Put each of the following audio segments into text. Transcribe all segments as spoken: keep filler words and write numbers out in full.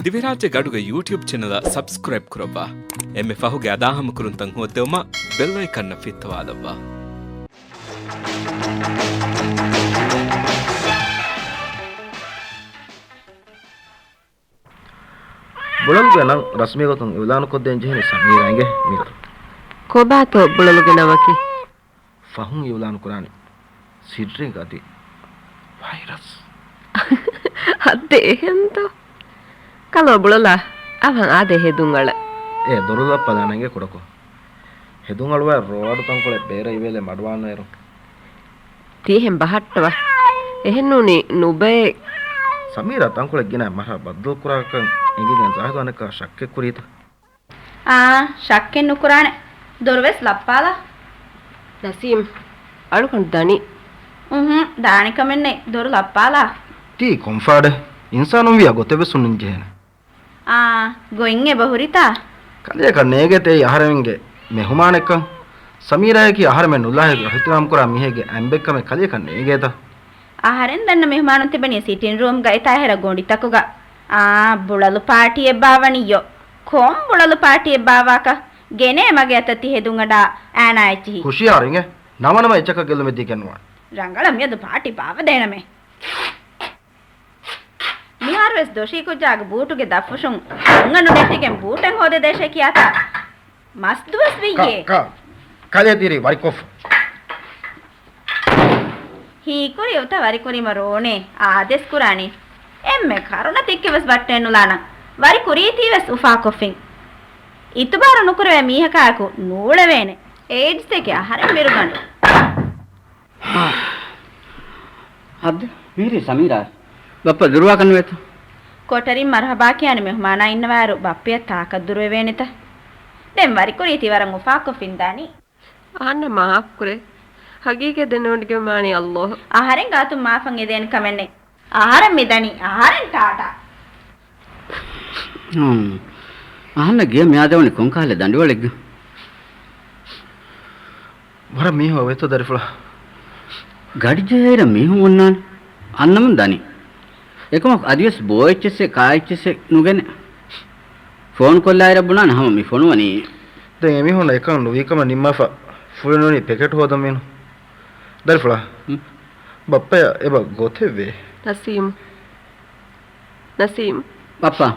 ދިވެހިރާއްޖެ ގަޑުގެ ޔޫޓިއުބް ޗެނަލަށް ސަބްސްކްރައިބް ކުރައްވާ. އެންމެ ފަހުގެ އަދާހަމަކުރުންތައް ހޯއްދެވުމަށް ބެލް އައިކަންއަށް ފިއްތަވާލައްވާ. ބުޅަލުގެ ނަން ރަސްމީގޮތުން އިއުލާނުކޮށްދޭން ޖެހެނީ ސަމީރާ އިނގޭ މިއަދު. ކޮބާތޯ ބުޅަލުގެ ނަމަކީ؟ ފަހުން އިއުލާނުކުރާނީ ސިއްރެއްގަ އަދި ވައިރަސް. އަދި އެހެންތޯ؟ ކަލޯ ބުޅަލާ، އަވަހަށް އާދޭ ހެދުން އަޅަ. އޭ ދޮރުލައްޕަލާނަންގެ ކުޑަކޮށް. ހެދުން އަޅުވާ ރޯއަޑު ތަންކޮޅެއް ބޭރަށް އިވޭލެ މަޑުވާނުއިރު. ތީ އެހެން ބަހައްޓަވާ. އެހެންނޫނީ ނުބައެއް. ސަމީރާ ތަންކޮޅެއް ގިނަ މަރަ ބައްދަލުކުރާކަން އެނގިގެން ޒާހިދު އަނެއްކާ ޝައްކެއް ކުރީތަ؟ އާ، ޝައްކެއް ނުކުރާނެ. ދޮރުވެސް ލައްޕާލާ. ނަސީމް، އަޅުގަނޑު ދަނީ. އުހު، ދާނެ ކަމެއް ނެތް. ދޮރު ލައްޕާލާ. ތީ ކޮންފާޑެއް؟ އިންސާނުން ވިޔާ ގޮތެއްވެސް ހުންނަން ޖެހޭނެ. އާ، ގޮތް އެބަހުރިތާ؟ ކަލެއަކަށް ނޭގޭތަ އެއީ އަހަރެމެންގެ މެހުމާނެއްކަން؟ ސަމީރާއަކީ އަހަރެމެން ނުލާހިކު އިޙްތިރާމްކުރާ މީހެއްގެ އަނބެއްކަމެއް ކަލެއަކަށް ނޭގޭތަ؟ އަހަރެން ދަންނަ މެހުމާނުން ތިބެނީ ސިޓިން ރޫމްގައިތާ އެހެރަ ގޮނޑިތަކުގަ. އާ، ބުޅަލު ޕާޓީއެއް ބާވަނިއްޔޯ. ކޮން ބުޅަލު ޕާޓީއެއް ބާވާކަށް؟ ގެނޭ މަގޭ އަތަށް ތި ހެދުން އަޑާ އައިނާ އެއްޗިހި. ހުޝިޔާރު އިނގޭ. ނަމަނަމަ އެއްޗަކަށް ގެއްލުމެއް ދީގެން ނުވާނެ. ރަނގަޅަށް މިއަދު ޕާޓީ ބާވަދޭނަމޭ. މިހާރުވެސް ދޮށީ ކުއްޖާގެ ބޫޓުގެ ދަށްފުށުން އަނގަނޑު ނެއްޓިގެން ބޫޓެއް ހޯދެދޭށޭ ކިޔާތާ މަސް ދުވަސް ވިއްޔޭ. ކަ-، ކަ-، ކަލޭ ތިރި ވަރިކޮށްފަ. ހީކުރި އުތަ ވަރިކުރީމަ ރޯނޭ އާދޭސް ކުރާނީ. އެންމެ ކަރުނަ ތިއްކެއްވެސް ބައްޓޭނުލާނަން. ވަރިކުރީތީވެސް އުފާކޮށްފިން. އިތުބާރު ނުކުރެވޭ މީހަކާއެކު ނޫޅެވޭނެ. އޭޖްސްއެކޭ އަހަރެން ބިރުގަނޑު. ހައްދެ، މީރީ ސަމީރާ. ބައްޕަ ދުރުވާކަށް ނުވޭތަ؟ ކޮޓަރިން މަރުހަބާ ކިޔާނެ މެހުމާނާ އިންނަވާއިރު ބައްޕަޔަށް ތާކަށް ދުރުވެވޭނެތަ؟ ދެން ވަރިކުރީތީ ވަރަށް އުފާކޮށްފިން ދާނީ. އަހަންނަށް މާފްކުރޭ. ހަގީގަތް ދެނެވޮޑިގެންވާނީ އައްލޯހު. އަހަރެން ގާތުން މާފަށް އެދޭނެ ކަމެއް ނެތް. އަހަރެން މިދަނީ. އަހަރެން ޓާޓާ. ހުން. އަހަންނަށް ގެޔަށް މިއާދެވުނީ ކޮންކަހަލަ ދަނޑިވަޅެއްގަ؟ ވަރަށް މީހުން އޮވޭތޯ ދަރިފުޅާ. ގަޑިޖެހޭއިރަށް މީހުން އޮންނާނެ. އަންނަމުން ދަނީ. އެކަމަކު އަދިވެސް ބޯ އެއްޗެއްސެއް ކާ އެއްޗެއްސެއް ނުގެނެ. ފޯނު ކޮށްލާއިރަށް ބުނާނެ ހަމަ މި ފޮނުވަނީ. ދެން އެމީހުންނަށް އެކަން ނުވީ ކަމަށް ނިންމާފަ ފުޅިނުނީ ޕެކެޓް ހޯދަން މީނު. ދަރިފުޅާ. ހުން. ބައްޕަޔަށް އެބަ ގޮތެއްވޭ. ނަސީމް. ނަސީމް. ބައްޕާ.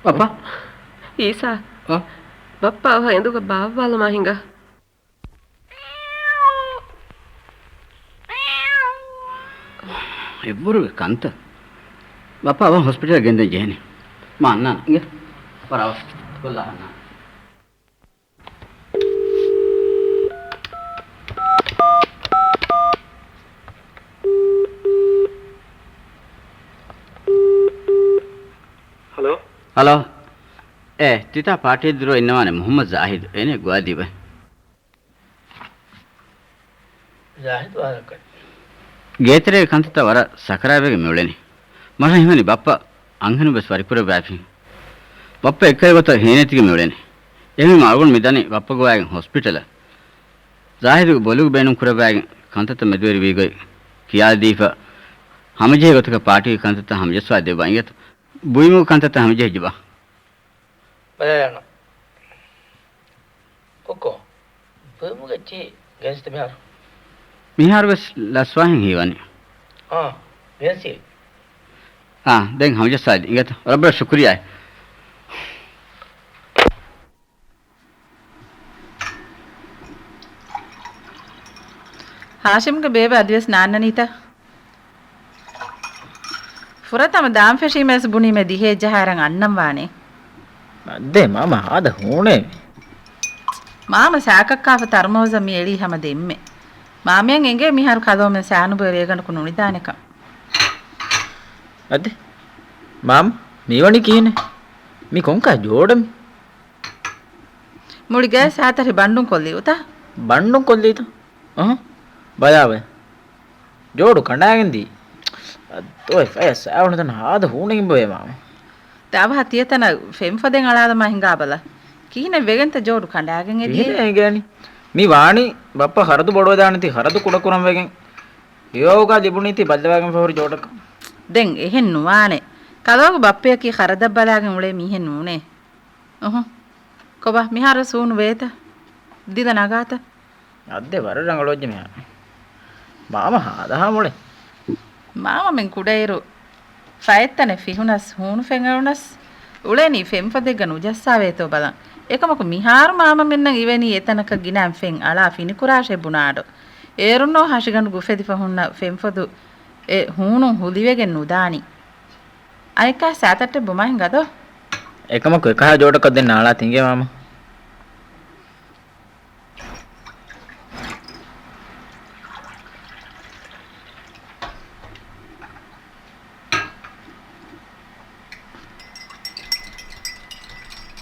ބައްޕާ. އީސާ. އާ. ބައްޕާ އަވަހަށް އެނދުގަ ބާއްވާލަމާ ހިނގާ. އެއްވުރެ ކަންތައް. ބައްޕާ އަވަހަށް ހޮސްޕިޓަލަށް ގެންދަން ޖެހޭނެ. މާ އަންނާނަން. އިނގޭ. ބައްޕާ އަވަހަށް. ކޮށްލާ އަންނާނަން. ހަލޯ. ހަލޯ. އޭ، ތިތާ ޕާޓީ ދުރު އިންނަވާނެ މުހައްމަދު ޒާހިދު. އޭނެ ގޮވާދީބަ. ޒާހިދު ވާހަކަ. ގޭތެރޭގެ ކަންތައްތައް ވަރަށް ސަކަރާތްވެގެން މިއުޅެނީ. މަށަށް ހިމެނި ބައްޕަ އަންހެނުން ވެސް ވަރިކުރައްވާފި. ބައްޕަ އެއްކަލަ ގޮތަށް ހޭނެތިގެން މިއުޅެނީ. އެހެންވީމަ އަޅުގަނޑު މިދަނީ ބައްޕަ ގޮވާގެން ހޮސްޕިޓަލަށް. ޒާހިދުގެ ބޮލުގެ ބޭނުން ކުރައްވާގެން ކަންތައްތައް މެދުވެރިވީގޮތް ކިޔާދީފަ ހަމަޖެހޭ ގޮތަކަށް ޕާޓީގެ ކަންތައްތައް ހަމަޖައްސާ ދެއްވާ އިނގޭތަ؟ ބުއިމުގެ ކަންތައްތައް ހަމަޖެހިއްޖެބާ؟ ބަލާލާނަން. ކޮއްކޮ، ބުއިމުގެ އެއްޗިހި ގެނެސްދޭ މިހާރު. މިހާރުވެސް ލަސްވާހެން ހީވަނީ. އާ، ގެނެސްދޭ. އާ، ދެން ހަމަޖައްސާލި އިނގޭތަ؟ ރައްބަށް ޝުކުރިއްޔާ. ހާޝިމްގެ ބޭބެ އަދިވެސް ނާންނަނީތަ؟ ފުރަތަމަ ދާން ފެށީމަވެސް ބުނީމޭ ދިހައެއް ޖަހާއިރަށް އަންނަން ވާނެ. އައްދޭ މާމަ ހާދަ ހޫނޭ. މާމަ ސާކަށް ކާފަ ތަރުމޫޒަށް މި އެޅީ ހަމަ ދެންމެ. މާމަޔަށް އެނގޭ މިހާރު ކަލޯމެން ސާނުބޮއި ރޭގަނޑަކު ނުނިދާނެކަން. އައްދޭ މާމަ މީ ވަނީ ކިހިނެއް؟ މި ކޮންކަހަލަ ޖޯޑެއް؟ މުޅި ގަޔަށް ސާތަށި ބަންޑުން ކޮށްލީ އުތާ؟ ބަންޑުން ކޮށްލީތަ؟ އަހަ. ބަލާބަލަ. ޖޯޑު ކަނޑާގެން ދިޔަ. އައްދޯ ފަޔަށް ސާވަނު ތަން ހާދަ ހޫނެއް އިނބަވޭ މާމަ. ތަ އަވަހަށް ތިޔަ ތަނަށް ފެން ފަދައިން އަޅާލަމާ ހިނގާބަލަ. ކިހިނެއް ވެގެންތަ ޖޯޑު ކަނޑާގެން އެ ދިޔަ؟ ކިހިނެއް އެނގޭނީ؟ މި ވާނީ ބައްޕަ ޚަރަދު ބޮޑުވެދާނެތީ ޚަރަދު ކުޑަކުރަން ވެގެން. ހެޔޮއަހައުގާ ލިބުނީތީ ބައްލަވާގެންފަ ހުރި ޖޯޑަކަށް. ދެން އެހެން ނުވާނެ. ކަލޯގެ ބައްޕަޔަކީ ޚަރަދަށް ބަލާގެން އުޅޭ މީހެއް ނޫނޭ. އުހު. ކޮބާ، މިހާރު ސޫނު ވޭތަ؟ ދިލަ ނަގާތަ؟ އައްދެ ވަރަށް ރަނގަޅުވެއްޖެ މިހާރު. މާމަ ހާދަހާ މޮޅެ. މާމަމެން ކުޑައިރު ފައެއްތަނެއް ފިހުނަސް، ހޫނު ފެންއެޅުނަސް، އުޅެނީ ފެންފޮދެއްގަ ނުޖައްސާވޭތޯ ބަލަން. އެކަމަކު މިހާރު މާމަމެންނަށް އިވެނީ އެތަނަކަށް ގިނައިން ފެން އަޅާ ފިނިކުރާށޭ ބުނާ އަޑު. އޭރުންނޯ ހަށިގަނޑު ގުފެދިފަ ހުންނަ ފެންފޮދު އެ ހޫނުން ހުލިވެގެން ނުދާނީ. އަނެއްކާ ސާތައްޓެއް ބުމާ ހިނގާ ދޯ. އެކަމަކު އެކަހަލަ ޖޯޑަކަށް ދެން ނާޅާ ތިނގޭ މާމަ.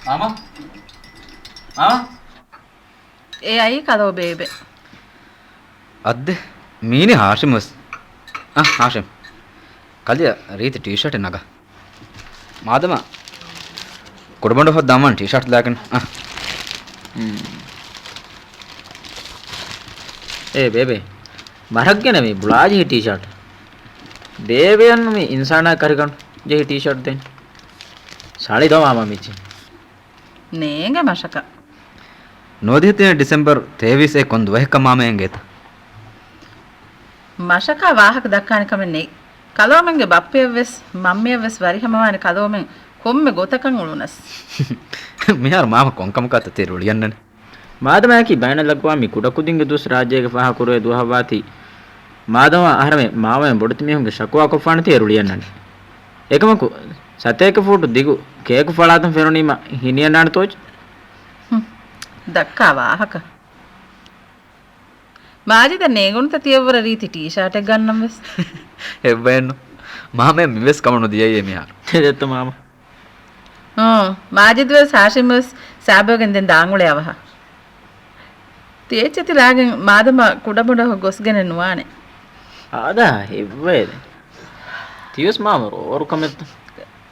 މާމަ؟ މާމަ؟ އެ އައީ ކަލޯ ބޭބެ. އައްދެ، މީނި ހާޝިމް ވެސް. އަ، ހާޝިމް. ކަލެއަށް ރީތި ޓީޝާޓެއް ނަގާ. މާދަމާ ކުޑަބަނޑު ހައްދާ ދަންވާން ޓީޝާޓް ލާގެން. އަ. އޭ ބޭބެ، ވަރަށް ގިނަ މި ބުޅާ ޖެހި ޓީޝާޓް. ބޭބެއަށް މި އިންސާނާ ކަރިގަނޑު ޖެހި ޓީޝާޓް ދޭން. ސާޅީ ދޯ މާމަ މިއްޗި. ނޭނގެ މަށަކަށް. ނުވަދިހަ ތިނެއް ޑިސެމްބަރު ތޭވީސް އެ ކޮން ދުވަހެއްކަން މާމަ އެނގޭތަ؟ މަށަކާ ވާހަކަ ދައްކާނެ ކަމެއް ނެތް. ކަލޯމެންގެ ބައްޕަޔަށްވެސް މަންމަޔަށްވެސް ވަރިހަމަވާނެ ކަލޯމެން ކޮންމެ ގޮތަކަށް އުޅުނަސް. މިހާރު މާމަ ކޮންކަމަކާތަ ތި ރުޅިއަންނަނީ؟ މާދަމާއަކީ ބައިނަލްއަގްވާމީ ކުޑަކުދިންގެ ދުވަސް ރާއްޖޭގެ ފާހަގަކުރެވޭ ދުވަހަށްވާތީ، މާދަމާ އަހަރެމެން މާމަޔަށް ބޮޑެތި މީހުންގެ ޝަކުވާ ކޮށްފާނެތީ އެ ރުޅިއަންނަނީ. އެކަމަކު، ސަތޭކަ ފޫޓު ދިގު ކޭކު ފަޅާތަން ފެނުނީމަ ހިނިއަންނާނެތޯ އެއްޗެއް. ހުން. ދައްކާ ވާހަކަ. މާޖިދަށް ނޭނގުނުތަ ތިޔަށްވުރެ ރީތި ޓީޝާޓެއް ގަންނަން ވެސް؟ އެއްވައެއްނު. މާމަޔަށް މިވެސް ކަމަށް ނުދިޔައީ މިހާރު. ދެއްތަ މާމަ؟ އޯ، މާޖިދުވެސް ހާޝިމްވެސް ސާބަގެން ދެން ދާން އުޅޭ އަވަހަށް. ތި އެއްޗެތި ލާގެން މާދަމާ ކުޑަބޮޑަށް ގޮސްގެނެއް ނުވާނެ. އާދާ، އެއްވައެއް. ތިޔަސް މާމަ ރޯރު ކަމެއްތަ؟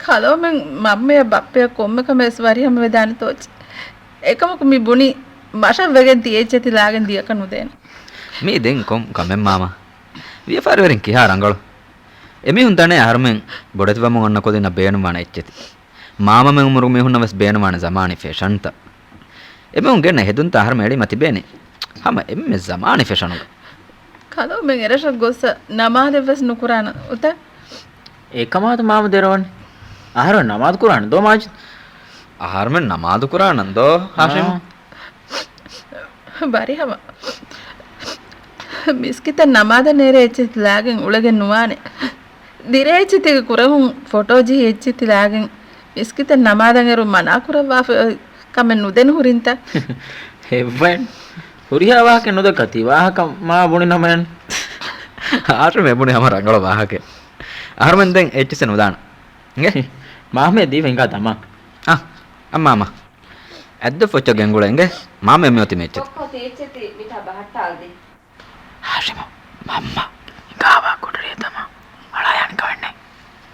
ކަލޯމެން މަންމަޔަށް ބައްޕަޔަށް ކޮންމެ ކަމެއް ވެސް ވަރިހަމަވެދާނެތޯ އެއްޗެއް. އެކަމަކު މި ބުނީ މަށަށް ވެގެން ތި އެއްޗެތި ލާގެން ދިޔަކަށް ނުދޭނެ. މީ ދެން ކޮން ކަމެއް މާމަ؟ ވިޔަފާރިވެރިން ކިހާ ރަނގަޅު. އެމީހުން ދަނޭ އަހަރުމެން ބޮޑެތިވަމުން އޮންނަ ކުދިންނަށް ބޭނުންވާނެ އެއްޗެތި. މާމަމެން އުމުރު މީހުންނަށް ވެސް ބޭނުންވާނެ ޒަމާނީ ފެޝަންތައް. އެމީހުން ގެންނަ ހެދުންތައް އަހަރުމެން އެޅީމަ ތިބޭނެ ހަމަ އެންމެ ޒަމާނީ ފެޝަނުގަ. ކަލޯމެން އެރަށަށް ގޮއްސަ ނަމާދެއް ވެސް ނުކުރާނަ އުތަ؟ އެކަމާތަ މާމަ ދެރަވަނީ؟ އަހަރުމެން ނަމާދު ކުރާނެ ދޯ މާޖިދް؟ އަހަރުމެން ނަމާދު ކުރާނަން ދޯ ހާޝިމް؟ އާ. ވަރިހަމަ މިސްކިތަށް ނަމާދަށް ނޭރޭ އެއްޗެތި ލާގެން އުޅެގެން ނުވާނެ. ދިރޭ އެއްޗެތިގެ ކުރަހުން ފޮޓޯ ޖެހި އެއްޗެތި ލާގެން މިސްކިތަށް ނަމާދަށް އެރުން މަނާ ކުރައްވާފަ ކަމެއް ނުދެން ހުރިންތަ؟ އެއްވައެއް. ހުރިހާ ވާހަކަ ނުދައްކާ ތި ވާހަކަ މާ ބުނި ނަމައެއް. ހާޝިމް އެބުނި ހަމަ ރަނގަޅު ވާހަކަ. އަހަރުމެން ދެން އެއްޗިސެއް ނުދާނަ. އިނގޭ؟ މާމެ ދީފަ ހިނގާ ދަމާ. އާ، އަ މާމަ. އައްދެ ފޮއްޗަށް ގެންގުޅޭ އިނގޭ. މާމެ މިއޮތީ މި އެއްޗެތި. ކޮއްކޮ ތި އެއްޗެތި މިތާ ބަހައްޓާލަދީ. ހާޝިމު، މަންމަ ހިނގާވާ ކުޑަރިއެއް ދަމާ. އަޅާ ޔާން ކަމެއްނެތް.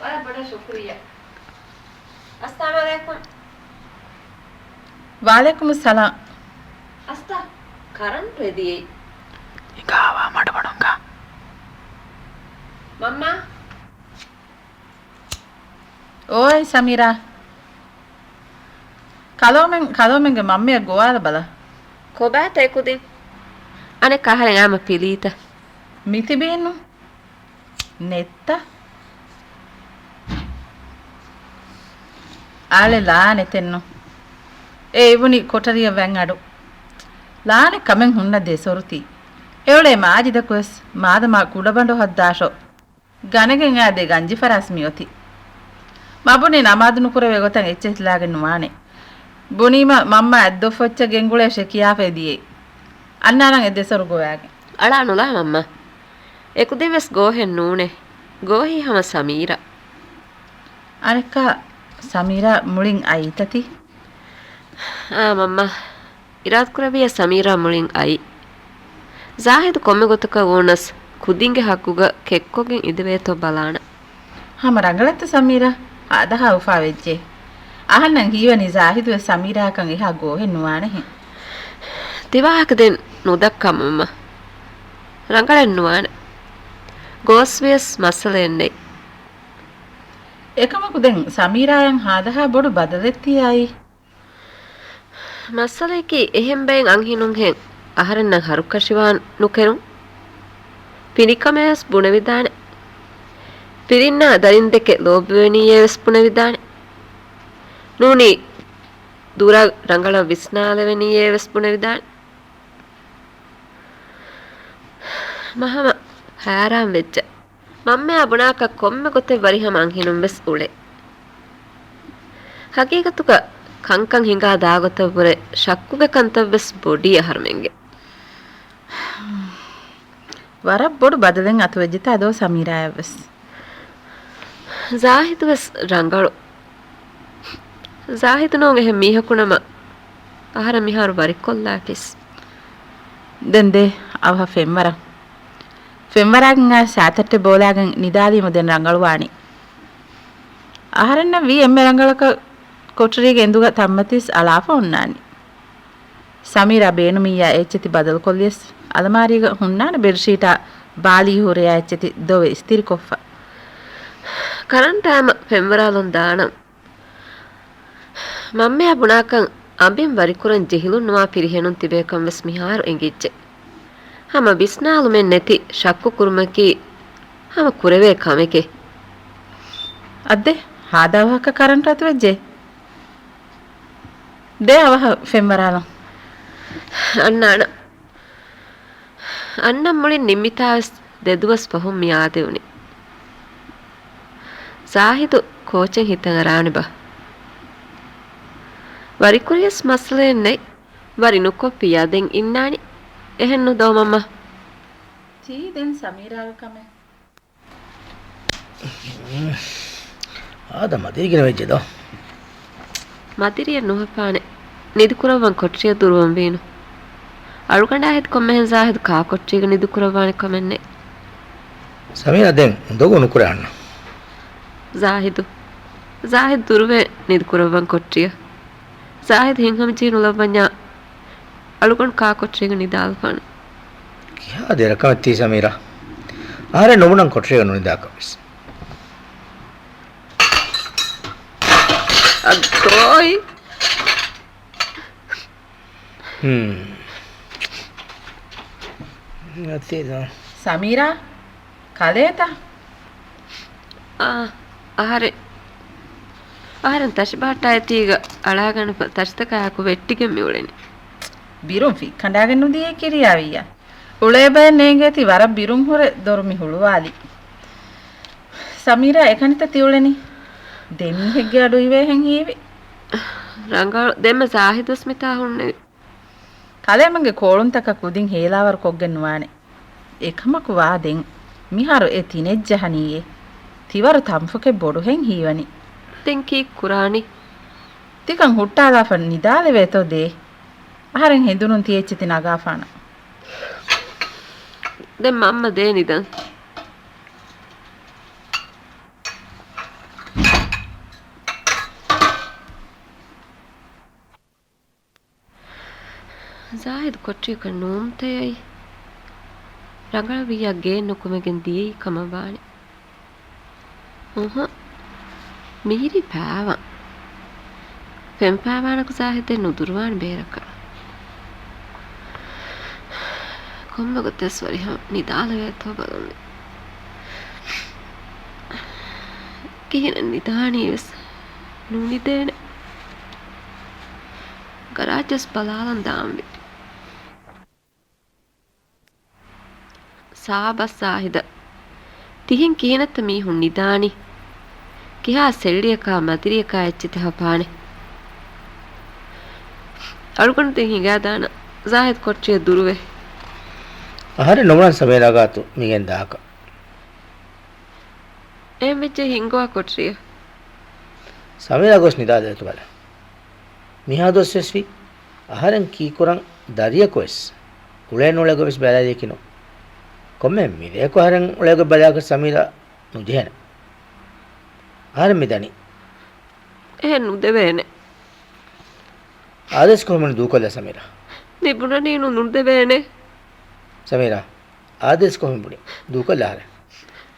ވަރަށް ބޮޑަށް ޝުކުރިއްޔާ. އައްސަލާމު ޢަލައިކުމް. ވަޢަލައިކުމުއްސަލާމް. އަސްތާ، ކަރަންޓު އެދިޔައީ. ހިނގާވާ މަޑުމަޑުންގާ. މަންމާ. އޯއޭ ސަމީރާ. ކަލޯމެން، ކަލޯމެންގެ މަންމަޔަށް ގޮވާލަބަލަ. ކޮބާތަ އެކުދިން؟ އަނެއްކާ އަހަރެން އާމަ ފިލީތަ؟ މިތިބީނު. ނެއްތަ؟ އާޅެ ލާނެތެއްނު. އެ އިވުނީ ކޮޓަރިއަށް ވަން އަޑު. ލާނެ ކަމެއް ހުންނަ ދެ ސޮރުތީ. އެއުޅޭ މާޖިދަކުވެސް މާދަމާ ކުޑަބަނޑު ހައްދާށޯ. ގަނެގެން އާ ދެ ގަންޖިފަރާސް މިއޮތީ. މަ ބުނީ ނަމާދު ނުކުރެވޭ ގޮތަށް އެއްޗެހި ލާގެން ނުވާނެ. ބުނީމަ މަންމަ އައްދޮށް ފޮއްޗަށް ގެންގުޅޭށޭ ކިޔާފައި ދިޔައީ. އަންނާނަން އެ ދެ ސޮރު ގޮވާގެން. އަޅާ ނުލާ މަންމަ. އެކުދިން ވެސް ގޯހެއް ނޫނޭ. ގޯހީ ހަމަ ސަމީރާ. އަނެއްކާ ސަމީރާ މުޅިން އައީތަ ތި؟ އާ މަންމަ. އިރާދަކުރެއްވިއްޔާ ސަމީރާ މުޅިން އައީ. ޒާހިދު ކޮންމެ ގޮތަކަށް ވޫނަސް ކުދިންގެ ހައްގުގަ ކެއްކޮށްގެން އިނދެވޭތޯ ބަލާނަން. ހަމަ ރަނގަޅަށްތަ ސަމީރާ؟ އާދަހާ އުފާވެއްޖެ. އަހަންނަށް ހީވަނީ ޒާހިދުވެސް ސަމީރާއަކަށް އެހާ ގޯހެއް ނުވާނެހެން. ތިވާހަކަ ދެން ނުދައްކާ މަންމަ. ރަނގަޅެއް ނުވާނެ. ގޯސްވިޔަސް މައްސަލައެއް ނެތް. އެކަމަކު ދެން ސަމީރާއަށް ހާދަހާ ބޮޑު ބަދަލެއް ތިޔައީ. މައްސަލައަކީ އެހެން ބައެއް އަންހެނުންހެން އަހަރެންނަށް ހަރުކަށިވާން ނުކެރުން. ފިނިކަމެއް ވެސް ބުނެވިދާނެ. ފިރިންނާ ދަރިން ދެކެ ލޯބިވެނީއޭ ވެސް ބުނެވިދާނެ. ނޫނީ ދުރަށް ރަނގަޅަށް ވިސްނާލެވެނީއޭ ވެސް ބުނެވިދާނެ. މަހަމަ ހައިރާން ވެއްޖެ. މަންމަޔާ ބުނާކަށް ކޮންމެ ގޮތެއް ވަރިހަމަ އަންހެނުން ވެސް އުޅޭ. ހަގީގަތުގަ ކަންކަން ހިނގާ ދާގޮތަށްވުރެ ޝައްކުގެ ކަންތައް ވެސް ބޮޑީ އަހަރުމެންގެ. ވަރަށް ބޮޑު ބަދަލެއް އަތުވެއްޖެތާ ދޯ ސަމީރާއަށް ވެސް. ޒާހިދު ވެސް ރަނގަޅު. ޒާހިދު ނޫން އެހެން މީހަކު ނަމަ، އަހަރެން މިހާރު ވަރިކޮށްލާކީސް. ދެން ދޭ، އަވަހަށް ފެންވަރަން. ފެންވަރާގެން އާ ސާތައްޓެއް ބޯލާގެން ނިދާލީމަ ދެން ރަނގަޅުވާނީ. އަހަރެންނަށް ވީ އެންމެ ރަނގަޅަކަށް ކޮޓަރީގެ އެނދުގަ ތަންމަތިސް އަޅާފަ އޮންނާނީ. ސަމީރާ ބޭނުމިއްޔާ އެއްޗެތި ބަދަލުކޮށްލިޔަސް އަލަމާރީގަ ހުންނާނެ ބެޑްޝީޓާ ބާލީ ހުރެޔާ އެއްޗެތި ދޮވެ އިސްތިރިކޮށްފަ. ކަރަންޓާމަ ފެންވަރާލަން ދާނަން. މަންމަޔާ ބުނާކަން އަނބިން ވަރިކުރަން ޖެހިލުން ނުވާ ފިރިހެނުން ތިބޭކަން ވެސް މިހާރު އެނގިއްޖެ. ހަމަ ވިސްނާލުމެއް ނެތި ޝައްކު ކުރުމަކީ ހަމަ ކުރެވޭ ކަމެކޭ. އައްދެ، ހާދަ އަވަހަކަށް ކަރަންޓު އަތުވެއްޖެ. ދޭ އަވަހަށް ފެންވަރާލަން. އަންނާނަ. އަންނަން މުޅިން ނިންމިތާވެސް ދެދުވަސް ފަހުން މި އާދެވުނީ. ޒާހިދު ކޯޗެއް ހިތަށް އަރާނެބަ؟ ވަރިކުރިޔަސް މައްސަލައެއް ނެތް. ވަރި ނުކޮށްފިއްޔާ ދެން އިންނާނީ. އެހެންނު ދޯ މަންމަ؟ ތީ ދެން ސަމީރާގެ ކަމެއް. އާދަ މަދިރި ގިނަ ވެއްޖެ ދޯ. މަދިރިއެއް ނުހަފާނެ. ނިދިކުރައްވަން ކޮޓަރިއަށް ދުރުވަން ވީނު. އަޅުގަނޑާ ހެދި ކޮންމެހެން ޒާހިދު ކާ ކޮޓަރީގަ ނިދިކުރައްވާނެ ކަމެއް ނެތް. ސަމީރާ ދެން އުނދަގޫ ނުކުރޭ އަންނަ. ޒާހިދު. ޒާހިދު ދުރުވޭ ނިދިކުރައްވަން ކޮޓަރިއަށް. ޒާހިދު ހިތްހަމަޖެހި ނުލައްވަންޏާ އަޅުގަނޑު ކާ ކޮޓަރީގަ ނިދާލަފާނެ. ކިހާ ދެރަކަމެއް ތީ ސަމީރާ؟ އަހަރެން ނުބުނަން ކޮޓަރީގަ ނުނިދާކަށް ވެސް. އައްދޯއި. ހުން. އަތީދާ. ސަމީރާ، ކަލޭތަ؟ އާ، އަހަރެން، އަހަރެން ތަށި ބަހައްޓާ އެތީގަ އަޅާގަނެފަ ތަށިތަކާއެކު ވެއްޓިގެން މި އުޅެނީ. ބިރުން ފިއްކަނޑާގެން ނުދިޔައީ ކިރިޔާވިއްޔާ. އުޅޭ ބައެއް ނޭނގޭތީ ވަރަށް ބިރުން ހުރެ ދޮރު މި ހުޅުވާލީ. ސަމީރާ އެކަނިތަ ތި އުޅެނީ؟ ދެ މީހެއްގެ އަޑު އިވޭހެން ހީވި. ރަނގަޅު، ދެންމެ ޒާހިދުވެސް މިތާ ހުންނެވި. ކަލޭމެންގެ ކޯޅުންތަކަށް ކުދިން ހޭލާވަރު ކޮށްގެން ނުވާނެ. އެކަމަކު ވާ ދެން. މިހާރު އެ ތިނެއްޖަހަނީއޭ. ތިވަރު ތަންފުކެއް ބޮޑުހެން ހީވަނީ. ދެން ކީއްކުރާނީ؟ ތިކަން ހުއްޓާލާފަ ނިދާލެވޭތޯ ދޭ. އަހަރެން ހެނދުނުން ތި އެއްޗެތި ނަގާފާނަން. ދެން މަންމަ ދޭ ނިދަން. ޒާހިދު ކޮޓަރިއަކަށް ނޫންތަ އައީ؟ ރަނގަޅަށްވިއްޔާ ގެއެއް ނުކުމެގެން ދިޔައީ ކަމަށް ވާނެ. އުހު. މިހިރީ ފާވަން. ފެން ފާވާނަކު ޒާހިދެއް ނުދުރުވާނެ ބޭރަކަށް. ކޮންމެ ގޮތެއް ވަރިހަމަ ނިދާލެވޭތޯ ބަލަން. ކިހިނެއް ނިދާނީ ވެސް ނުނިދޭނެ. ގަރާޖަސް ބަލާލަން ދާންވީ. ސާބަސް ޒާހިދަށް. ތިހެން ކިހިނެއްތަ މީހުން ނިދާނީ؟ ކިހާ ސެއްޅިއަކާ މަދިރިއަކާ އެއްޗެތި ހަފާނެ. އަޅުގަނޑު ދެން ހިނގާދާނަން. ޒާހިދު ކޮޓަރިއަށް ދުރުވޭ. އަހަރެން ނުބުނަން ސަމީރާގާތު މިގެން ދާކަށް. އެހެން ވެއްޖެ ހިންގުވާ ކޮޓަރިއަށް. ސަމީރާ ގޮސް ނިދާލެވޭތޯ ބަލަ. މިހާ ދުވަސް ވެސް ވީ. އަހަރެން ކީކުރަން ދަރިޔަކު ވެސް އުޅޭ ނުޅޭ ގޮތް ވެސް ބަލާލިޔަކީ ނޫން. ކޮންމެ މިރޭކު އަހަރެން އުޅޭ ގޮތް ބަލާކަށް ސަމީރާ ނުޖެހޭނެ. އަހަރެން މި ދަނީ. އެހެން ނުދެވޭނެ. އާދޭސް ކޮހަމުން ދޫކޮށްލާ ސަމީރާ. މި ބުނަނީ ނު ނުދެވޭނެ. ސަމީރާ. އާދޭސް ކޮހަމުން ބުނި. ދޫކޮށްލާ އަހަރެން.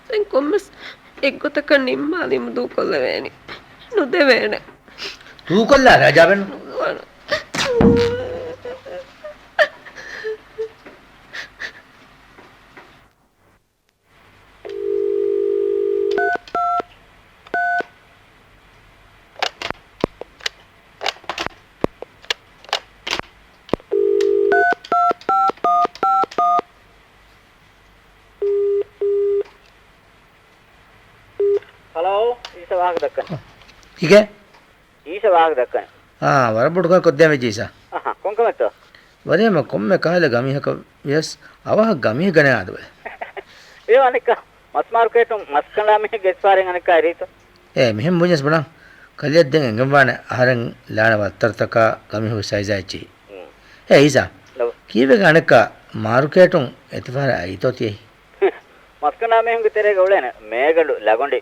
ދެން ކޮންމެސް އެއްގޮތަކަށް ނިންމާލީމަ ދޫކޮށްލެވޭނީ. ނުދެވޭނެ. ދޫކޮށްލާ ރަޖާބެން. ނުދެވޭނެ. ހަލޯ، އީސާ ވާހަކަ ދައްކަން. ކީކޭ؟ އީސާ ވާހަކަ ދައްކަން. އާ، ވަރަށް ބޮޑު ކަން ކޮށްދޭން ވެއްޖެ އީސާ. އަހަ، ކޮންކަމެއްތޯ؟ ވަރިހަމަ ކޮންމެ ކަހަލަ ގަމީހަކަށް ވިޔަސް އަވަހަށް ގަމީހެއް ގަނެ އާދަވެ. އޭ އަނެއްކާ، މަސް މާރުކޭޓުން މަސް ކަނޑާ މީހެއްގެ އެސްފާރެއް އަނެއްކާ އެރީތޯ؟ އޭ މިހެން ބުންޏަސް ބުނަން. ކަލެއަށް ދެން އެނގެންވާނެ އަހަރެން ލާނެ ވައްތަރުތަކާ ގަމީހުގެ ސައިޒާ އެއްޗިހި. އޭ އީސާ، ކީއްވެގެން އަނެއްކާ މާރުކޭޓުން އެތިފަހަރަށް އައީތޯ ތިޔައީ؟ މަސްކަނޑާ މީހުންގެ ތެރޭގަ އުޅޭނެ މޭގަނޑު، ލަގޮނޑި،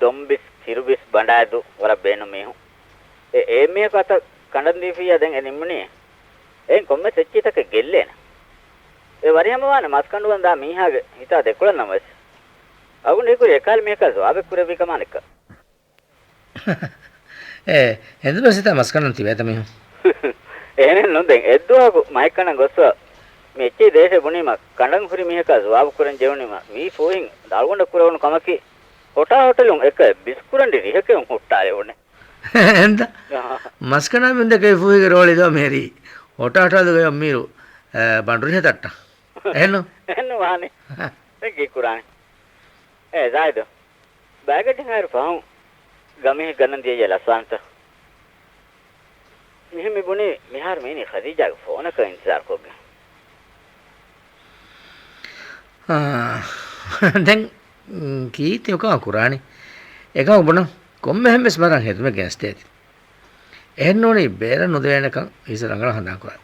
ދޮންބިސް، ކިރުބިސް، ބަނޑާއެއްދޫ ވަރަށް ބޭނުން މީހުން. އެ އެ މީހަކު އަތަށް ކަނޑަން ދީފިއްޔާ ދެން އެ ނިންމުނީ. އެއިން ކޮންމެސް އެއްޗިތަކެއް ގެއްލޭނެ. އެ ވަރިހަމަވާނެ މަސްކަނޑުވަން ދާ މީހާގެ ހިތާ ދެކޮޅަށް ނަމަވެސް. އަގުނޑި ހިކުރި އެކާލި މީހަކާ ޖަވާބެއް ކުރެއްވީ ކަމާ ނެއްކަ. އޭ، އެނދުނަސް ހިތާ މަސްކަނޑަން ތިބޭތަ މީހުން؟ އެހެނެއް ނުދެން. އެއްދުވަހަކު މައެއްކަނޑަން ގޮއްސަ މި އެއްޗެހި ދޭށޭ ބުނީމަ، ކަނޑަން ހުރި މީހަކާ ޖަވާބު ކުރަން ޖެހުނީމަ، ވީ ފޫހިން ދަޅުގަނޑަށް ކުރެވުނު ކަމަކީ، ހޮޓާ ހޮޓަލުން އެކައެއް ބިސްކުރަނޑި ރިހަކެއުން ހުއްޓާލެވުނެ. އެންދަ؟ އާ. މަސްކަނޑާ މިންދެކެ ފޫހިގެ ރޯޅި ދޯ މޭރީ. ހޮޓާ ހޮޓަލުގަ އޮންމީރު، އަ، ބަނޑުރިހަތައްޓަ. އެހެންނު؟ އެހެންނު ވާނެ. ދެން ކީއްކުރާނެ؟ އޭ ޒާހިދު. ބައިގަޑިއިން އައިރު ފަހުން ގަމީހެއް ގަންނަން ދިޔައްޔާ ލަސްވާނެތަ؟ މިހެން މި ބުނީ މިހާރު މީނީ ޚަދީޖާގެ ފޯނަކަށް އިންތިޒާރު ކޮށްގެން. އާ، ދެން، މް، ކީއްތި އެކަމަށް ކުރާނީ؟ އެކަމަކު ބުނަން، ކޮންމެ ހެންވެސް މަރަން ހެދުމެއް ގެނެސްދޭތި. އެހެންނޫނީ ބޭރަށް ނުދެވޭނެކަން އީސާ ރަނގަޅަށް ހަނދާން ކުރާނެ.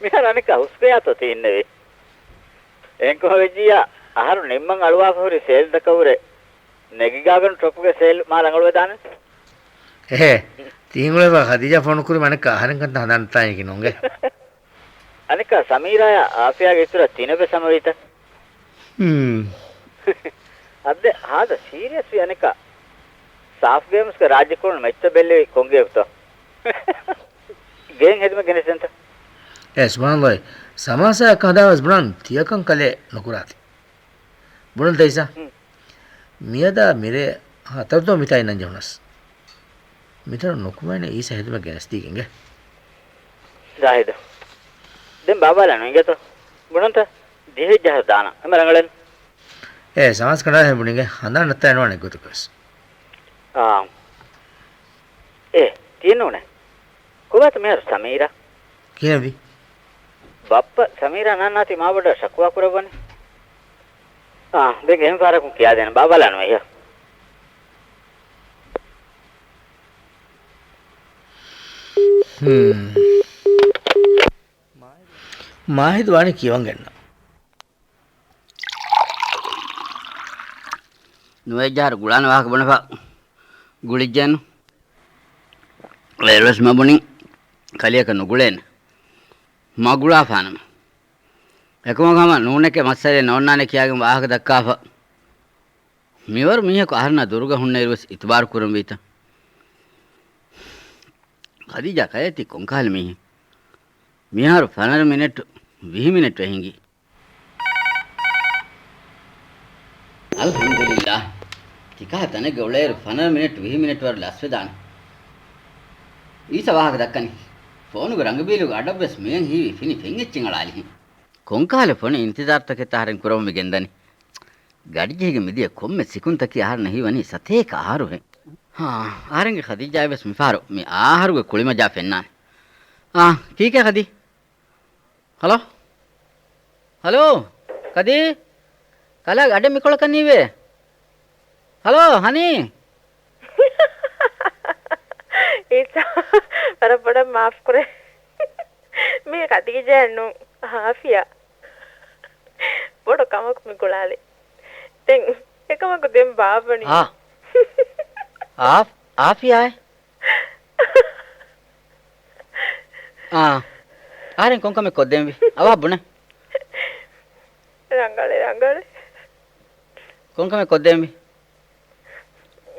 މިހާރު އަނެއްކާ ހުސްވެޔާތޯ ތި އިންނެވީ؟ އެހެންކަމަށް ވެއްޖިއްޔާ، އަހަރު ނިންމަން އަޅުވާފަ ހުރި ސޭލްތަކަށްވުރެ ނެގިގާގަނޑު ޓޮޕުގެ ސޭލް މާ ރަނގަޅުވެދާނެ. އެހޭ، ތިހިން އުޅޭފަ ޚަދީޖާ ފޯނު ކުރީމަ އަނެއްކާ އަހަރެން ކަންތައް ހަނދާން ނުތާނީކީ ނޫންގެ. އަނެއްކާ ސަމީރާޔާ އާފިޔާގެ އިތުރަށް ތިނެއްވެސް ހަމަވީތަ؟ ހުން. އައްދެ ހާދަ ސީރިއަސްވީ އަނެއްކާ. ސާފް ގޭމްސްގެ ރާއްޖެކުޅުނު މެޗްތައް ބެއްލެވީ ކޮންގެއެއްތޯ؟ ގޭން ހެދުމެއް ގެނެސްދެންތަ؟ އޭ ސުބްހާނައްލާހި، ސަމާސާއަކަށް ހަދާވެސް ބުނަން ތިޔަކަން ކަލޭ ނުކުރާތި. ބުނަންތަ އީސާ؟ ހުން. މިއަދާ މިރޭ ހަތަރުދުވަ މިތާ އިންނަން ޖެހުނަސް. މިތަނުން ނުކުމެވޭނެ އީސާ ހެދުމެއް ގެނެސްދީގެން އިނގޭ. ޒާހިދު. ދެން ބާބާލާ ނުއިނގޭތޯ؟ ބުނަންތަ؟ ދިހައެއްޖަހަ ދާނަ. އެމަ ރަނގަޅެން. އޭ، ސަމާސް ކަނޑާހެން ބުނިގެ ހަނދާން ނައްތާ އެންނެވާނެ އެއްގޮތަކަށް. އާ. އޭ، ތިއެއްނޫނޭ. ކޮބާތަ މިހާރު ސަމީރާ؟ ކިހިނެއްވީ؟ ބައްޕަ ސަމީރާ ނާންނާތީ މާބޮޑަށް ޝަކުވާ ކުރައްވަނީ. އާ، ދެން އެހެން ފަހަރަކުން ކިޔާދޭނެ ބާބާލާނު އެހެން. ހުން. މާހިދު ވާނީ ކިޔަވަން ގެންނަ. ނުވައެއްޖަހަރު ގުޅާނެ ވާހަކަ ބުނެފަ ގުޅިއްޖެނު. އޭރުވެސް މަ ބުނި ކަލިއަކަށް ނުގުޅޭނެ. މަ ގުޅާފާނަމަ. އެކަމަކު ހަމަ ނޫނެކޭ މައްސަލައެއް ނޯންނާނެ ކިޔާގެން ވާހަކަ ދައްކާފަ. މިވަރު މީހަކު އަހަރެންނާ ދުރުގަ ހުންނައިރުވެސް އިތުބާރު ކުރަންވީތަ؟ ޚަދީޖާ ކަލޭ ތި ކޮންކަހަލަ މީހެއް؟ މިހާރު ފަނަރަ މިނެޓް ވިހި މިނެޓް އެ ހިނގި. އަލްޙަމްދުލިއްލާހް. ތިކަހަ ތަނެއްގަ އުޅޭއިރު ފަނަރަ މިނެޓް ވިހި މިނެޓް ވަރު ލަސްވެދާނެ. އީސާ ވާހަކަ ދައްކަނީ. ފޯނުގެ ރަނގަބީލުގެ އަޑަށްވެސް މިއަން ހީވީ ފިނި ފެން އެއްޗެއް އަޅާލިހެން. ކޮންކަހަލަ ފޮނި އިންތިޒާރުތަކެއްތަ އަހަރެން ކުރަމުން މި ގެންދަނީ؟ ގަޑިޖެހިގެން މިދިޔަ ކޮންމެ ސިކުންތަކީ އަހަރެންނަށް ހީވަނީ ސަތޭކަ އަހަރުހެން. ހާ، އަހަރެންގެ ޚަދީޖާއަށްވެސް މިފަހަރު މި އާހަރުގެ ކުޅިމަޖާ ފެންނާނެ. އާ، ކީކޭ ޚަދީ؟ ހަލޯ؟ ހަލޯ؟ ކަދީ؟ ކަލާ އަޑެއް މިކޮޅަކަށް ނީވޭ. ހަލޯ، ހަނީ؟ އީސާ، ވަރަށް ބޮޑަށް މާފުކުރޭ. މީ ޚަދީޖާއެއް ނޫން، އާފިޔާ. ބޮޑު ކަމަކު މި ގުޅާލި. ދެން، އެކަމަކު ދެން ބާއްވަނީ. އާ. އާ، އާފިޔާއޭ؟ އާ. އަހަރެން ކޮންކަމެއް ކޮށްދޭންވީ؟ އަވަހަށް ބުނެ. ރަނގަޅޭ، ރަނގަޅޭ. ކޮންކަމެއް ކޮށްދޭންވީ؟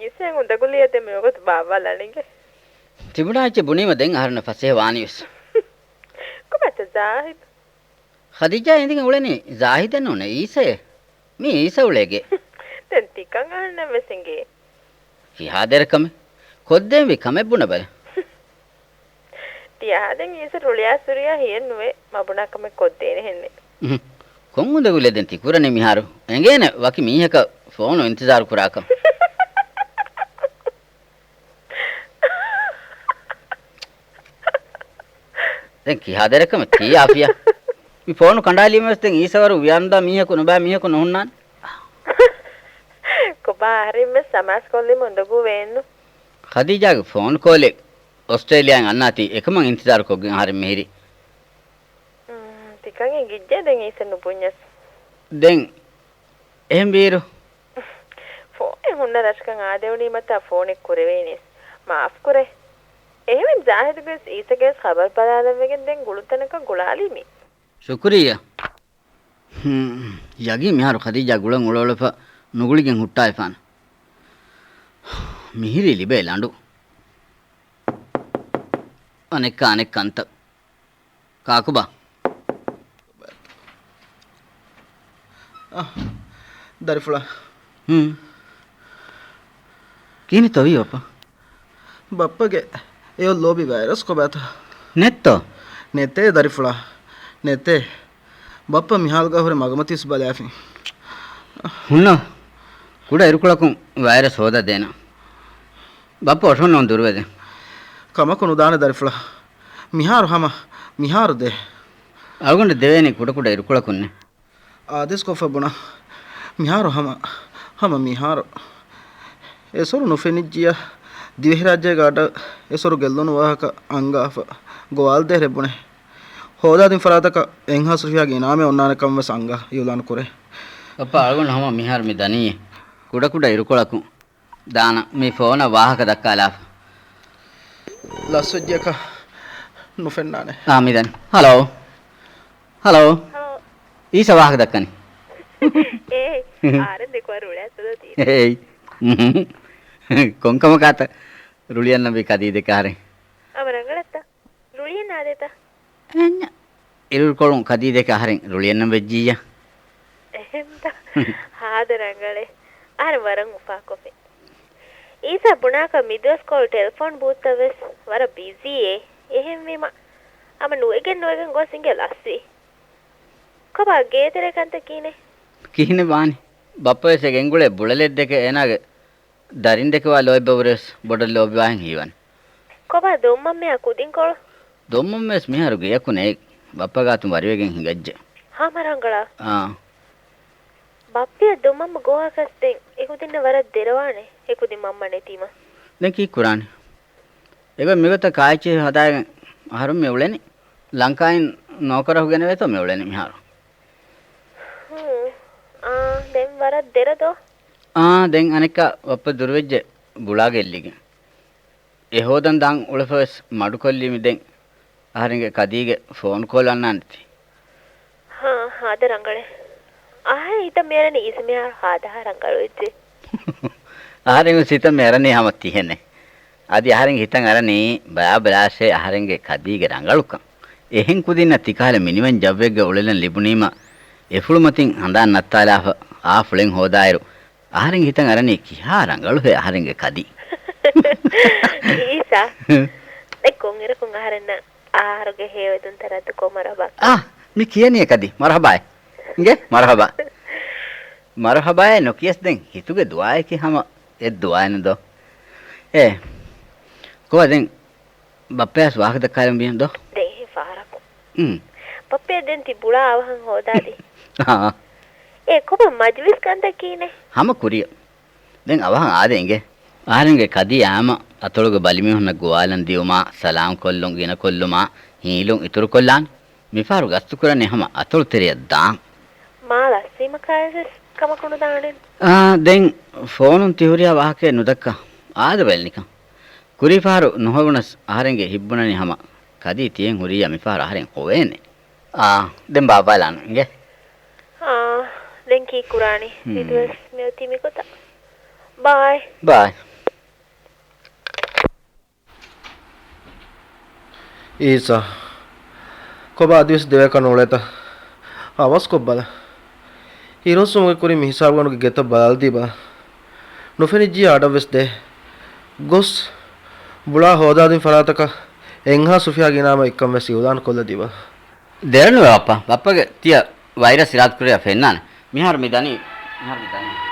އީސައަށް އުނދަގުލިއަށް ދެން މިވަގުތު ބާއްވާލަނީގެ. ތިބުނާ އެއްޗެއް ބުނީމަ ދެން އަހަރެންނަށް ފަސޭހަ ވާނީވެސް. ކޮބާތަ ޒާހިދު؟ ޚަދީޖާ އިނދިގެން އުޅެނީ ޒާހިދެއް ނޫނޭ، އީސައޭ. މީ އީސަ އުޅޭ ގެ. ދެން ތިކަން އަހަންނަށް ވެސް އެނގޭ. ކިހާ ދެރަކަމެއް؟ ކޮށްދޭންވީ ކަމެއް ބުނަބަލަ. ތިޔާ ދެން އީސަ ރުޅިއާސުރިޔާ ހިޔެއް ނުވޭ މަ ބުނާ ކަމެއް ކޮށްދޭނެހެންނެއް. އުހު. ކޮން އުނދަގުލެއް ދެން ތި ކުރަނީ މިހާރު؟ އެނގޭނެ ވަކި މީހަކަށް ފޯނު އިންތިޒާރު ކުރާކަށް. ދެން ކިހާ ދެރަކަމެއް ތީ އާފިޔާ؟ މި ފޯނު ކަނޑާލީމަވެސް ދެން އީސަވަރު ވިޔާނުދާ މީހަކު ނުބާ މީހަކު ނުހުންނާނެ. ކޮބާ އަހަރެންވެސް ސަމާސް ކޮށްލީމަ އުނދަގޫ ވޭނު. ޚަދީޖާގެ ފޯނު ކޯލެއް އޮސްޓްރޭލިޔާއިން އަންނާތީ އެކަމަށް އިންތިޒާރު ކޮށްގެން އަހަރެން މިހިރީ. ތިކަން އެނގިއްޖެ ދެން އީސަ ނުބުންޏަސް. ދެން އެހެން ވީއިރު. ފޯނެއް ހުންނަ ރަށަކަށް އާދެވުނީމަތާ ފޯނެއް ކުރެވޭނީސް. މާފް ކުރޭ. އެހެންވެ ޒާހިދުގެވެސް އީސަގެވެސް ޚަބަރު ބަލާލަން ވެގެން ދެން ގުޅުންތަނަކަށް ގުޅާލީމީ. ޝުކުރިއްޔާ. ހުން، ޔަގީން މިހާރު ޚަދީޖާ ގުޅަން އުޅައުޅެފަ ނުގުޅިގެން ހުއްޓާފާނެ. މިހިރީ ލިބޭ ލަނޑު. އަނެއްކާ އަނެއް ކަންތައް. ކާކުބާ؟ އަ، ދަރިފުޅާ. ހުން. ކިހިނެއްތޯ ވީ ބައްޕަ؟ ބައްޕަގެ އެއޮށް ލޯބި ވައިރަސް ކޮބާތޯ؟ ނެތްތޯ؟ ނެތޭ ދަރިފުޅާ. ނެތޭ. ބައްޕަ މިހާލުގަ ހުރެ މަގުމަތިވެސް ބަލާފިން. ހުންނަ. ކުޑަ އިރުކޮޅަކުން ވައިރަސް ހޯދަދޭނަ. ބައްޕަ އޮށޯންނަ ދުރުވެދެން. ކަމަކު ނުދާނެ ދަރިފުޅާ. މިހާރު ހަމަ، މިހާރު ދޭ. އަޅުގަނޑަށް ދެވޭނީ ކުޑަކުޑަ އިރުކޮޅަކުންނޭ. އާދޭސްކޮށްފަ ބުނާ. މިހާރު ހަމަ، ހަމަ މިހާރު. އެސޮރު ނުފެނިއްޖިޔާ. ދިވެހިރާއްޖޭގެ އަޑަށް އެސޮރު ގެއްލުނު ވާހަކަ އަންގާފަ. ގޮވާލަދޭ ރޭ ބުނޭ. ހޯދާދިން ފަރާތަކަށް އެއްހާސް ރުފިޔާގެ އިނާމެއް އޮންނާނެ ކަމަށް ވެސް އަންގާ އިއުލާން ކުރޭ. ބައްޕަ އަޅުގަނޑު ހަމަ މިހާރު މި ދަނީ ކުޑަކުޑަ އިރުކޮޅަކުން. ދާނަ މި ފޯނަށް ވާހަކަ ދައްކާލާފަ. ލަސްވެއްޖެއަކަށް ނުފެންނާނެ. އާ، މިދަނީ. ހަލޯ. ހަލޯ. ހަލޯ. އީސަ ވާހަކަ ދައްކަނީ. އޭ، އާރެން ދެކޮޅަށް ރުޅޭ އަތުލޯ ތީ. އޭ. ކޮންކަމަކާތަ ރުޅިއަންނަ ވީ ކަދީ ދެކެ އަހަރެން؟ އަމަ ރަނގަޅަށްތަ؟ ރުޅިއަން އާދޭތަ؟ އެންޏަ. އިރުކޮޅުން ކަދީ ދެކެ އަހަރެން ރުޅިއަންނަން ވެއްޖިއްޔާ. އެހެންތަ؟ ހާދަ ރަނގަޅޭ. އަހަރެން ވަރަށް އުފާކޮށްފި. އީސާ ބުނާކަށް މިދުވަސްކޮޅު ޓެލެފޯން ބޫތަށް ވެސް ވަރަށް ބިޒީއޭ. އެހެންވީމަ އަމަ ނުވެގެން ނުވެގެން ގޮސް އިނގޭ ލަސްވީ. ކޮބާ ގޭތެރޭ ކަންތައް ކިހިނެއް؟ ކިހިނެއް ވާނީ؟ ބައްޕަވެސް އެ ގެންގުޅޭ ބުޅަލެއް ދެކެ އޭނާގެ ދަރިން ދެކެވާ ލޯތްބަށްވުރެވެސް ބޮޑަށް ލޯބިވާހެން ހީވަނީ. ކޮބާ ދޮންމަންމެއާ ކުދިންކޮޅު؟ ދޮންމަންމެވެސް މިހާރު ގެޔަކު ނެތް. ބައްޕަ ގާތުން ވަރިވެގެން ހިނގައްޖެ. ހަމަ ރަނގަޅާ؟ އާ. ބައްޕިއަށް ދޮންމަންމަ ގޮވާކަސް ދެން އެކުދިންނަށް ވަރަށް ދެރަވާނެ އެކުދިން މަންމަ ނެތީމަ. ދެން ކީއްކުރާނީ؟ އެބަ މިގޮތަށް ކާއެއްޗެއް ހަދާގެން އަހަރުން މި އުޅެނީ. ލަންކާއިން ނޯކަރަހު ގެނެވޭތޯ މި އުޅެނީ މިހާރު. ހޫ. އާ، ދެން ވަރަށް ދެރަ ދޯ؟ އާ، ދެން އަނެއްކާ ބައްޕަ ދުރުވެއްޖެ ބުޅާގެ އެއްލިގެން. އެ ހޯދަން ދާން އުޅެފަވެސް މަޑުކޮށްލީ މި ދެން އަހަރެންގެ ކަދީގެ ފޯނު ކޯލް އަންނާނެތީ. ހާ، ހާދަ ރަނގަޅޭ. އަހަރެން ހިތަށް މިއަރަނީ އީސަ މިހާރު ހާދަހާ ރަނގަޅުވެއްޖެ. އަހަރެން ވެސް ހިތަށް މިއަރަނީ ހަމަ ތިހެނެއް. އަދި އަހަރެންގެ ހިތަށް އަރަނީ ބަޔާބަލާށޭ އަހަރެންގެ ކަދީގެ ރަނގަޅުކަން. އެހެން ކުދިންނަށް ތިކަހަލަ މިނިވަން ޖައްވެއްގަ އުޅެލަން ލިބުނީމަ އެފުޅުމަތިން ހަނދާން ނައްތާލާފަ އާ ފުޅެން ހޯދާއިރު، އަހަރެން ހިތަށް އަރަނީ ކިހާ ރަނގަޅުހޭ އަހަރެންގެ ކަދި. އީސާ، ދެން ކޮންއިރަކުން އަހަރެންނަށް އަހަރުގެ ހޭވެދުންތައް ރައްދުކޮށް މަރުހަބާ. އާ، މި ކިޔަނީ ކަދި. މަރުހަބާއޭ. އިނގޭ، މަރުހަބާ. މަރުހަބާއޭ ނުކިޔަސް ދެން ހިތުގެ ދުޢާއަކީ ހަމަ އެއް ދުޢާއެއްނު ދޯ. އޭ، ކޮބާ ދެން ބައްޕަޔާސް ވާހަކަ ދައްކާލަން ވީ ދޯ؟ ދެން އެހެން ފަހަރަކު. ހުން. ބައްޕަޔާ ދެން ތި ބުޅާ އަވަހަށް ހޯދާދީ. އާ. އޭ ކޮބާ މަޖިލިސް ކަންތައް ކީނެ؟ ހަމަ ކުރިއަށް. ދެން އަވަހަށް އާދެ އިނގޭ. އަހަރެންގެ ކަދީ އާމަ އަތޮޅުގެ ބަލިމީހުންނަށް ގޮވާލަން ދިއުމާ، ސަލާމް ކޮށްލުން، ގިނަ ކޮށްލުމާ، ހީލުން އިތުރު ކޮށްލާން. މިފަހަރު ގަސްތު ކުރަނީ ހަމަ އަތޮޅު ތެރެއަށް ދާން. މާ ލަސްވީމަކާވެސް ކަމަކު ނުދާނެ. އާ، ދެން ފޯނުން ތި ހުރިހާ ވާހަކައެއް ނުދައްކާ. އާދެ ބަލި ނިކަން. ކުރީ ފަހަރު ނުހޮވުނަސް އަހަރެންގެ ހިތް ބުނަނީ ހަމަ ކަދީ ތިހެން ހުރިއްޔާ މިފަހަރު އަހަރެން ކޮވޭނެ. އާ، ދެން ބާއްވާލާނަން އިނގޭ. އާ، ދެން ކީއްކުރާނީ؟ ހުން. މިދުވަސް މިއޮތީ މިގޮތަށް. ބާއް. ބާއް. އީސާ، ކޮބާ އަދިވެސް ދެވޭކަށް ނޫޅޭތަ؟ ހަވަސްކޮށްބަލަ. އިރުއޮއްސުމުގެ ކުރިން މި ހިސާބުގަނޑުގެ ގެތައް ބަލާލަދީބަލަ. ނުފެނިއްޖިއްޔާ އަޑަށްވެސް ދޭ. ގޮސް ބުޅާ ހޯދާދިން ފަރާތަކަށް އެންހާ ސުފިޔާ ގިނާމަ އެއްކަން ވެސް އިއުލާން ކޮށްލަދީބަލަ. ދެރަނުވެ ބައްޕަ، ބައްޕަގެ ތިޔަ ވައިރަސް އިރާދަކުރިއަށް ފެންނާނެ. މިހާރު މި ދަނީ، މިހާރު މި ދަނީ.